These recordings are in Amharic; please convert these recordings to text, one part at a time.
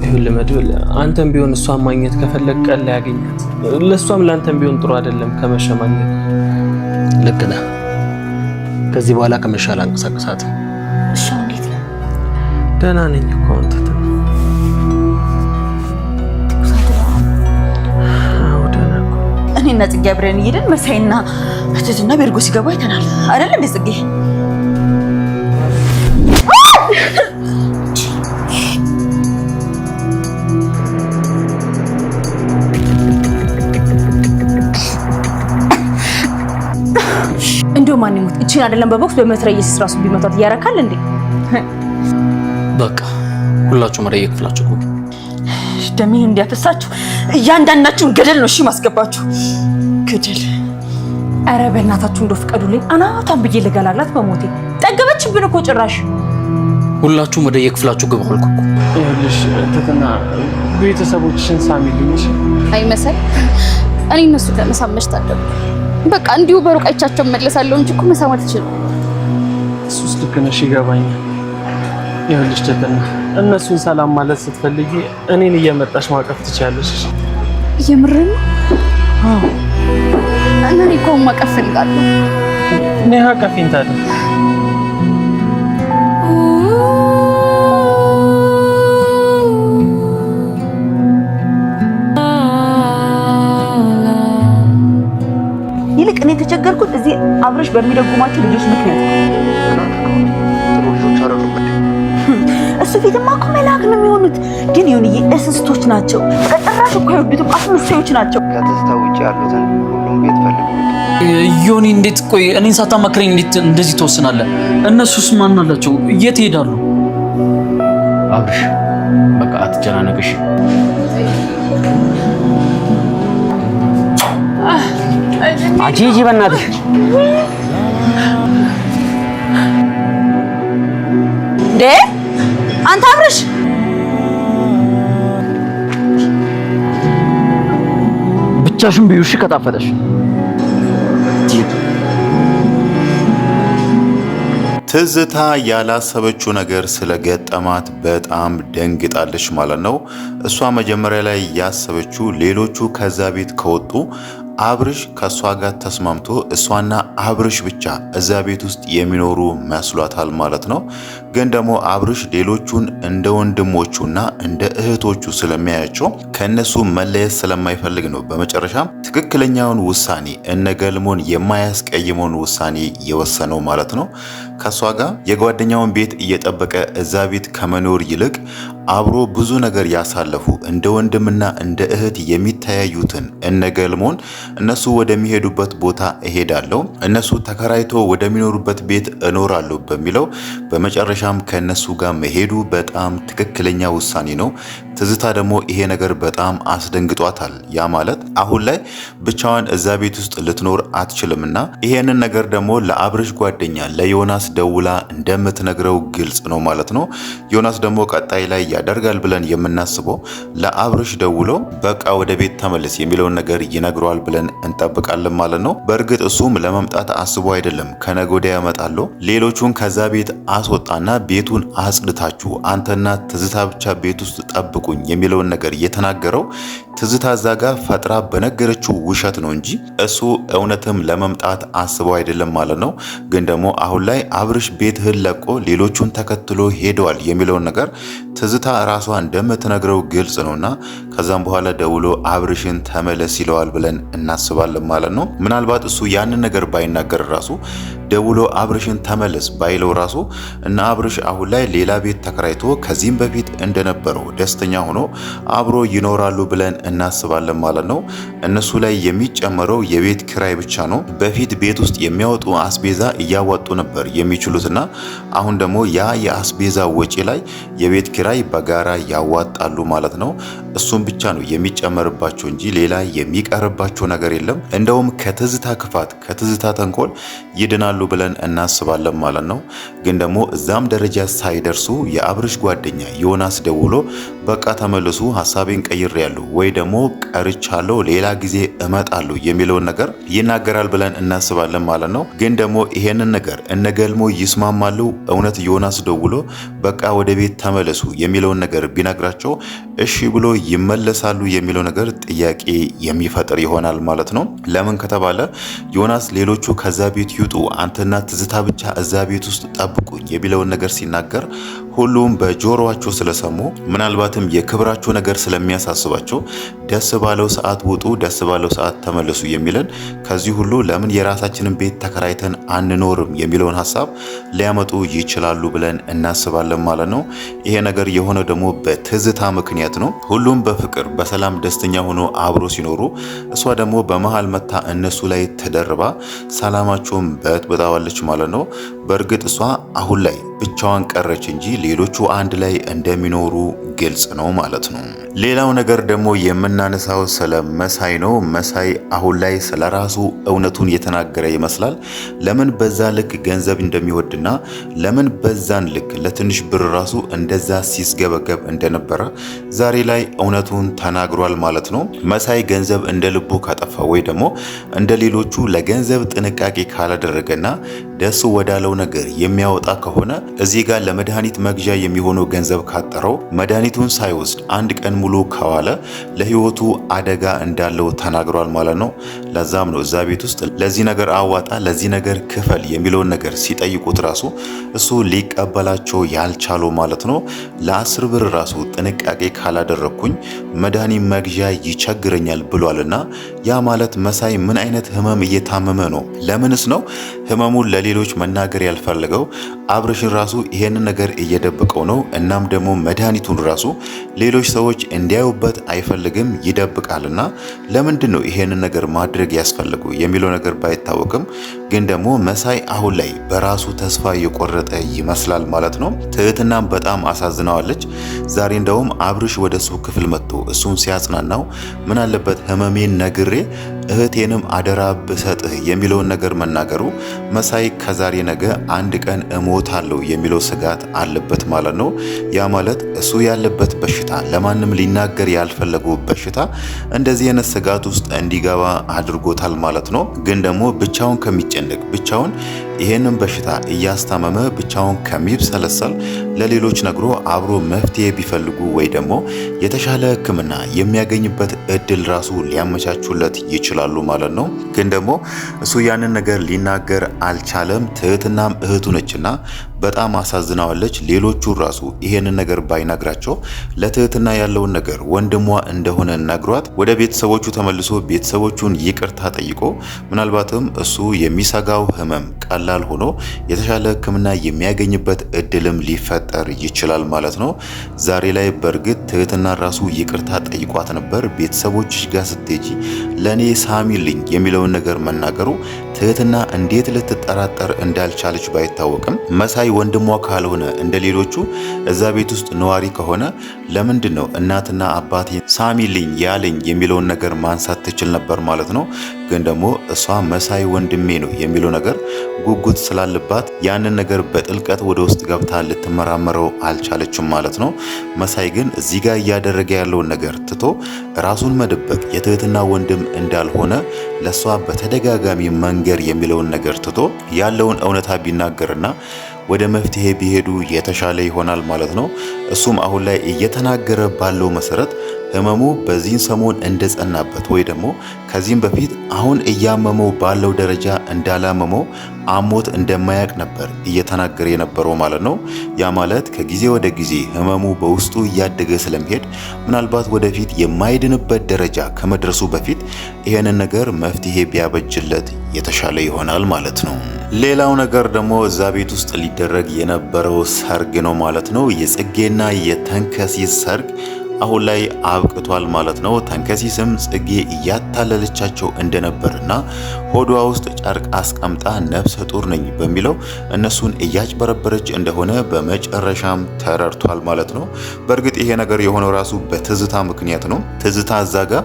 ይኸውልህ መድብል፣ አንተም ቢሆን እሷን ማግኘት ከፈለግ ቀን ላይ ያገኛት። ለእሷም ለአንተም ቢሆን ጥሩ አይደለም ከመሸ ማግኘት። ልክ ነህ። ከዚህ በኋላ ከመሸ አላንቀሳቀሳትም። እሺ እንዴት ነው? ደህና ነኝ እኮ አሁን ትትና። አዎ ደህና እኮ። እኔና ጽጌ አብረን እየሄድን መሳይና ትትና ቤርጎ ሲገቡ አይተናል። አይደል እንዴ ጽጌ? እንደው ማን ይሙት እቺን አይደለም በቦክስ በመትረየስ ራሱ ቢመቷት እያረካል እንዴ? በቃ ሁላችሁም ወደ የክፍላችሁ ግቡ። ደሜን እንዲያፈሳችሁ እያንዳንዳችሁን ገደል ነው እሺ ማስገባችሁ፣ ገደል። ኧረ በእናታችሁ እንደው ፍቀዱልኝ፣ አናቷን ብዬ ልገላግላት በሞቴ። ጠገበችብን እኮ ጭራሽ። ሁላችሁም ወደ የክፍላችሁ ግቡ አልኩ እኮ። ይኸውልሽ ትትና ቤተሰቦችሽን ሳሚልኝ እሺ? አይ መሳይ፣ እኔ እነሱ ለመሳም መች ታደርኩ። በቃ እንዲሁ በሩቅ አይቻቸው እመለሳለሁ እንጂ እኮ መሳም አልችልም። እሱስ ልክ ነሽ፣ ይገባኛል። ይኸውልሽ ትትና እነሱን ሰላም ማለት ስትፈልጊ እኔን እየመጣሽ ማቀፍ ትችያለሽ። እሺ? የምርህን ነው? እና እኔ እኮ አሁን ማቀፍ እፈልጋለሁ። ነይ አቀፊኝ ታዲያ። ይልቅ እኔ የተቸገርኩት እዚህ አብረሽ በሚደጉማቸው ልጆች ምክንያት ነው። ጥሩ ልጆች አይደሉም እንዴ? እሱ ፊትማ እኮ መልአክ ነው የሚሆኑት፣ ግን ይሁንዬ እስስቶች ናቸው። በጭራሽ እኮ አይወዱትም፣ አስመሳዮች ናቸው። ከትዝታ ውጭ ያሉትን ሁሉም ቤት ፈልጉ። ዮኒ እንዴት ቆይ እኔን ሳታማክረኝ እንዴት እንደዚህ ትወስናለህ? እነሱስ ማን አላቸው? የት ይሄዳሉ? አብርሽ በቃ አትጨናነቅሽ። አንቺ ሂጂ በእናትሽ። እንዴ አንተ አብረሽ ብቻሽን ብዩ እሺ፣ ከጣፈጠሽ። ትዝታ ያላሰበችው ነገር ስለገጠማት በጣም ደንግጣለች ማለት ነው። እሷ መጀመሪያ ላይ ያሰበችው ሌሎቹ ከዛ ቤት ከወጡ አብርሽ ከእሷ ጋር ተስማምቶ እሷና አብርሽ ብቻ እዛ ቤት ውስጥ የሚኖሩ መስሏታል ማለት ነው። ግን ደግሞ አብርሽ ሌሎቹን እንደ ወንድሞቹና እንደ እህቶቹ ስለሚያያቸው ከእነሱ መለየት ስለማይፈልግ ነው በመጨረሻም ትክክለኛውን ውሳኔ እነ ገልሞን የማያስቀይመውን ውሳኔ የወሰነው ማለት ነው። ከእሷ ጋር የጓደኛውን ቤት እየጠበቀ እዛ ቤት ከመኖር ይልቅ አብሮ ብዙ ነገር ያሳለፉ እንደ ወንድምና እንደ እህት የሚተያዩትን እነ ገልሞን እነሱ ወደሚሄዱበት ቦታ እሄዳለሁ፣ እነሱ ተከራይቶ ወደሚኖሩበት ቤት እኖራለሁ በሚለው በመጨረሻም ከእነሱ ጋር መሄዱ በጣም ትክክለኛ ውሳኔ ነው። ትዝታ ደግሞ ይሄ ነገር በጣም አስደንግጧታል። ያ ማለት አሁን ላይ ብቻዋን እዛ ቤት ውስጥ ልትኖር አትችልምና ይሄንን ነገር ደግሞ ለአብርሽ ጓደኛ ለዮናስ ደውላ እንደምትነግረው ግልጽ ነው ማለት ነው። ዮናስ ደግሞ ቀጣይ ላይ ያደርጋል ብለን የምናስበው ለአብርሽ ደውሎ በቃ ወደ ቤት ተመለስ የሚለውን ነገር ይነግረዋል ብለን እንጠብቃለን ማለት ነው። በእርግጥ እሱም ለመምጣት አስቦ አይደለም። ከነገ ወዲያ እመጣለሁ፣ ሌሎቹን ከዛ ቤት አስወጣና ቤቱን አጽድታችሁ አንተና ትዝታ ብቻ ቤት ውስጥ ጠብቁኝ የሚለውን ነገር የተናገረው ትዝታ እዛ ጋር ፈጥራ በነገረችው ውሸት ነው እንጂ እሱ እውነትም ለመምጣት አስበው አይደለም ማለት ነው። ግን ደግሞ አሁን ላይ አብርሽ ቤትህን ለቆ ሌሎቹን ተከትሎ ሄደዋል የሚለውን ነገር ትዝታ ራሷ እንደምትነግረው ግልጽ ነውና ከዛም በኋላ ደውሎ አብርሽን ተመለስ ይለዋል ብለን እናስባለን ማለት ነው። ምናልባት እሱ ያንን ነገር ባይናገር ራሱ ደውሎ አብርሽን ተመለስ ባይለው ራሱ እና አብርሽ አሁን ላይ ሌላ ቤት ተከራይቶ ከዚህም በፊት እንደነበረው ደስተኛ ሆኖ አብሮ ይኖራሉ ብለን እናስባለን ማለት ነው። እነሱ ላይ የሚጨመረው የቤት ኪራይ ብቻ ነው። በፊት ቤት ውስጥ የሚያወጡ አስቤዛ እያዋጡ ነበር የሚችሉትና አሁን ደግሞ ያ የአስቤዛ ወጪ ላይ የቤት ኪራይ በጋራ ያዋጣሉ ማለት ነው። እሱም ብቻ ነው የሚጨመርባቸው እንጂ ሌላ የሚቀርባቸው ነገር የለም። እንደውም ከትዝታ ክፋት ከትዝታ ተንኮል ይድናሉ ይስማማሉ ብለን እናስባለን ማለት ነው። ግን ደግሞ እዛም ደረጃ ሳይደርሱ የአብርሽ ጓደኛ ዮናስ ደውሎ በቃ ተመልሱ፣ ሀሳቤን ቀይሬያለሁ ወይ ደግሞ ቀርቻለሁ፣ ሌላ ጊዜ እመጣለሁ የሚለውን ነገር ይናገራል ብለን እናስባለን ማለት ነው። ግን ደግሞ ይሄንን ነገር እነ ገልሞ ይስማማሉ? እውነት ዮናስ ደውሎ በቃ ወደ ቤት ተመለሱ የሚለውን ነገር ቢነግራቸው እሺ ብሎ ይመለሳሉ የሚለው ነገር ጥያቄ የሚፈጥር ይሆናል ማለት ነው። ለምን ከተባለ ዮናስ ሌሎቹ ከዛ ቤት ይውጡ፣ አንተና ትዝታ ብቻ እዛ ቤት ውስጥ ጠብቁኝ የሚለውን ነገር ሲናገር ሁሉም በጆሮአቸው ስለሰሙ ምናልባትም የክብራቸው ነገር ስለሚያሳስባቸው ደስ ባለው ሰዓት ውጡ፣ ደስ ባለው ሰዓት ተመለሱ የሚለን ከዚህ ሁሉ ለምን የራሳችንን ቤት ተከራይተን አንኖርም የሚለውን ሀሳብ ሊያመጡ ይችላሉ ብለን እናስባለን ማለት ነው። ይሄ ነገር የሆነ ደግሞ በትዝታ ምክንያት ነው። ሁሉም በፍቅር በሰላም ደስተኛ ሆኖ አብሮ ሲኖሩ እሷ ደግሞ በመሃል መታ እነሱ ላይ ተደርባ ሰላማቸውን በጥብጣዋለች ማለት ነው። በእርግጥ እሷ አሁን ላይ ብቻዋን ቀረች እንጂ ሌሎቹ አንድ ላይ እንደሚኖሩ ግልጽ ነው ማለት ነው። ሌላው ነገር ደግሞ የምናነሳው ስለ መሳይ ነው። መሳይ አሁን ላይ ስለ ራሱ እውነቱን የተናገረ ይመስላል። ለምን በዛ ልክ ገንዘብ እንደሚወድና ለምን በዛን ልክ ለትንሽ ብር ራሱ እንደዛ ሲስገበገብ እንደነበረ ዛሬ ላይ እውነቱን ተናግሯል ማለት ነው። መሳይ ገንዘብ እንደ ልቡ ካጠፋ ወይ ደግሞ እንደ ሌሎቹ ለገንዘብ ጥንቃቄ ካላደረገና ደስ ወዳለው ነገር የሚያወጣ ከሆነ እዚህ ጋር ለመድኃኒት መግዣ የሚሆነው ገንዘብ ካጠረው መድኃኒቱን ሳይወስድ አንድ ቀን ሙሉ ከዋለ ለሕይወቱ አደጋ እንዳለው ተናግሯል ማለት ነው። ለዛም ነው እዛ ቤት ውስጥ ለዚህ ነገር አዋጣ፣ ለዚህ ነገር ክፈል የሚለውን ነገር ሲጠይቁት ራሱ እሱ ሊቀበላቸው ያልቻለው ማለት ነው። ለ10 ብር ራሱ ጥንቃቄ ካላደረግኩኝ መድኃኒት መግዣ ይቸግረኛል ብሏልና ያ ማለት መሳይ ምን አይነት ህመም እየታመመ ነው? ለምንስ ነው ህመሙን ለሌሎች መናገር ያልፈለገው? አብርሽን ራሱ ይሄንን ነገር እየደበቀው ነው። እናም ደግሞ መድኃኒቱን ራሱ ሌሎች ሰዎች እንዲያዩበት አይፈልግም፣ ይደብቃልና ለምንድን ነው ይሄንን ነገር ማድረግ ያስፈልጉ የሚለው ነገር ባይታወቅም ግን ደግሞ መሳይ አሁን ላይ በራሱ ተስፋ እየቆረጠ ይመስላል ማለት ነው። ትህትናም በጣም አሳዝነዋለች። ዛሬ እንደውም አብርሽ ወደ እሱ ክፍል መጥቶ እሱን ሲያጽናናው ምን አለበት ህመሜን ነግሬ እህቴንም አደራ ብሰጥህ የሚለውን ነገር መናገሩ መሳይ ከዛሬ ነገ አንድ ቀን እሞታለሁ የሚለው ስጋት አለበት ማለት ነው። ያ ማለት እሱ ያለበት በሽታ ለማንም ሊናገር ያልፈለገው በሽታ እንደዚህ አይነት ስጋት ውስጥ እንዲገባ አድርጎታል ማለት ነው። ግን ደግሞ ብቻውን ከሚጨነቅ ብቻውን ይሄንን በሽታ እያስታመመ ብቻውን ከሚብሰለሰል ለሌሎች ነግሮ አብሮ መፍትሄ ቢፈልጉ ወይ ደግሞ የተሻለ ሕክምና የሚያገኝበት እድል ራሱ ሊያመቻቹለት ይችላሉ ማለት ነው። ግን ደግሞ እሱ ያንን ነገር ሊናገር አልቻለም። ትህትናም እህቱ ነችና በጣም አሳዝናዋለች። ሌሎቹ ራሱ ይሄንን ነገር ባይነግራቸው ለትህትና ያለውን ነገር ወንድሟ እንደሆነ ነግሯት ወደ ቤተሰቦቹ ተመልሶ ቤተሰቦቹን ይቅርታ ጠይቆ ምናልባትም እሱ የሚሰጋው ህመም ቀላል ሆኖ የተሻለ ሕክምና የሚያገኝበት እድልም ሊፈጠር ይችላል ማለት ነው። ዛሬ ላይ በእርግጥ ትህትና ራሱ ይቅርታ ጠይቋት ነበር። ቤተሰቦችሽ ጋር ስትሄጂ ለእኔ ሳሚልኝ የሚለውን ነገር መናገሩ ትህትና እንዴት ልትጠራጠር እንዳልቻለች ባይታወቅም መሳይ ወንድሟ ካልሆነ እንደ ሌሎቹ እዛ ቤት ውስጥ ነዋሪ ከሆነ ለምንድን ነው እናትና አባቴ ሳሚልኝ ያለኝ የሚለውን ነገር ማንሳት ትችል ነበር ማለት ነው። ግን ደግሞ እሷ መሳይ ወንድሜ ነው የሚለው ነገር ጉጉት ስላለባት ያንን ነገር በጥልቀት ወደ ውስጥ ገብታ ልትመራመረው አልቻለችም ማለት ነው። መሳይ ግን እዚህ ጋር እያደረገ ያለውን ነገር ትቶ ራሱን መደበቅ የትህትና ወንድም እንዳልሆነ ለሷ በተደጋጋሚ መንገር የሚለውን ነገር ትቶ ያለውን እውነታ ቢናገርና ወደ መፍትሄ ቢሄዱ የተሻለ ይሆናል ማለት ነው። እሱም አሁን ላይ እየተናገረ ባለው መሰረት ህመሙ በዚህን ሰሞን እንደጸናበት ወይ ደግሞ ከዚህም በፊት አሁን እያመመው ባለው ደረጃ እንዳላመመው አሞት እንደማያቅ ነበር እየተናገረ የነበረው ማለት ነው። ያ ማለት ከጊዜ ወደ ጊዜ ህመሙ በውስጡ እያደገ ስለሚሄድ ምናልባት ወደፊት የማይድንበት ደረጃ ከመድረሱ በፊት ይሄንን ነገር መፍትሄ ቢያበጅለት የተሻለ ይሆናል ማለት ነው። ሌላው ነገር ደግሞ እዛ ቤት ውስጥ ሊደረግ የነበረው ሰርግ ነው ማለት ነው። የጽጌና የተንከሲስ ሰርግ አሁን ላይ አብቅቷል ማለት ነው። ተንከሲስም ጽጌ እያታለለቻቸው እንደነበርና ሆዷ ውስጥ ጨርቅ አስቀምጣ ነፍሰ ጡር ነኝ በሚለው እነሱን እያጭበረበረች እንደሆነ በመጨረሻም ተረድቷል ማለት ነው። በእርግጥ ይሄ ነገር የሆነው ራሱ በትዝታ ምክንያት ነው። ትዝታ እዛ ጋ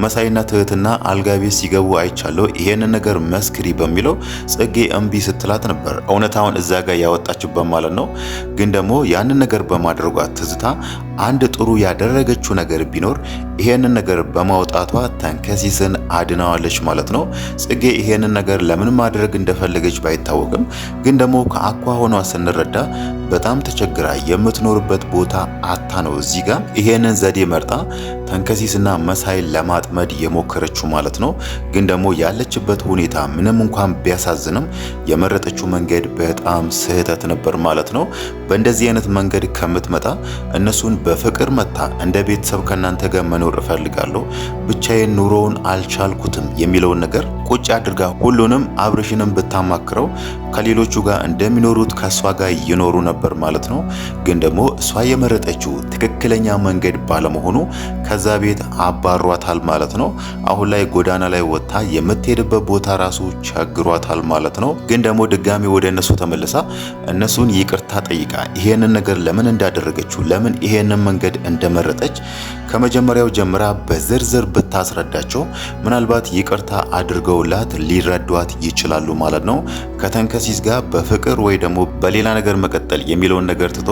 መሳይና ትህትና አልጋ ቤት ሲገቡ አይቻለሁ፣ ይሄንን ነገር መስክሪ በሚለው ጽጌ እምቢ ስትላት ነበር እውነታውን እዛ ጋ ያወጣችበት ማለት ነው። ግን ደግሞ ያንን ነገር በማድረጓ ትዝታ አንድ ጥሩ ያደረገችው ነገር ቢኖር ይሄንን ነገር በማውጣቷ ተንከሲስን አድናዋለች ማለት ነው። ጽጌ ይሄንን ነገር ለምን ማድረግ እንደፈለገች ባይታወቅም ግን ደግሞ ከአኳኋኗ ስንረዳ በጣም ተቸግራ የምትኖርበት ቦታ አታ ነው እዚህ ጋር ይሄንን ዘዴ መርጣ ተንከሲስና መሳይን ለማጥመድ የሞከረችው ማለት ነው። ግን ደግሞ ያለችበት ሁኔታ ምንም እንኳን ቢያሳዝንም የመረጠችው መንገድ በጣም ስህተት ነበር ማለት ነው። በእንደዚህ አይነት መንገድ ከምትመጣ እነሱን በፍቅር መታ እንደ ቤተሰብ ከእናንተ ጋር መኖር እፈልጋለሁ፣ ብቻዬን ኑሮውን አልቻልኩትም የሚለውን ነገር ቁጭ አድርጋ ሁሉንም አብርሽንም ብታማክረው ከሌሎቹ ጋር እንደሚኖሩት ከእሷ ጋር ይኖሩ ነበር ማለት ነው። ግን ደግሞ እሷ የመረጠችው ትክክለኛ መንገድ ባለመሆኑ ከዛ ቤት አባሯታል ማለት ነው። አሁን ላይ ጎዳና ላይ ወጥታ የምትሄድበት ቦታ ራሱ ቸግሯታል ማለት ነው። ግን ደግሞ ድጋሚ ወደ እነሱ ተመልሳ እነሱን ይቅርታ ጠይቃ ይሄንን ነገር ለምን እንዳደረገችው ለምን ይሄንን መንገድ እንደመረጠች ከመጀመሪያው ጀምራ በዝርዝር ብታስረዳቸው ምናልባት ይቅርታ አድርገውላት ሊረዷት ይችላሉ ማለት ነው። ከተንከሲስ ጋር በፍቅር ወይ ደግሞ በሌላ ነገር መቀጠል የሚለውን ነገር ትቶ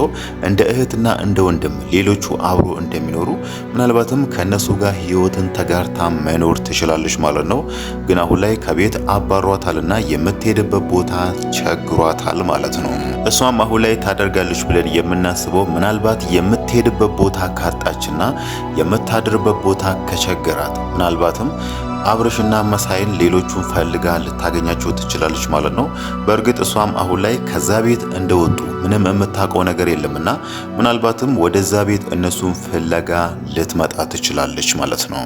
እንደ እህትና እንደ ወንድም ሌሎቹ አብሮ እንደሚኖሩ ምናልባትም ከነሱ ጋር ህይወትን ተጋርታ መኖር ትችላለች ማለት ነው። ግን አሁን ላይ ከቤት አባሯታልና የምትሄድበት ቦታ ቸግሯታል ማለት ነው። እሷም አሁን ላይ ታደርጋለች ብለን የምናስበው ምናልባት የምትሄድበት ቦታ ካጣችና የምታድርበት ቦታ ከቸገራት ምናልባትም አብርሽና መሳይን ሌሎቹን ፈልጋ ልታገኛቸው ትችላለች ማለት ነው። በእርግጥ እሷም አሁን ላይ ከዛ ቤት እንደወጡ ምንም የምታውቀው ነገር የለምና ምናልባትም ወደዛ ቤት እነሱን ፍለጋ ልትመጣ ትችላለች ማለት ነው።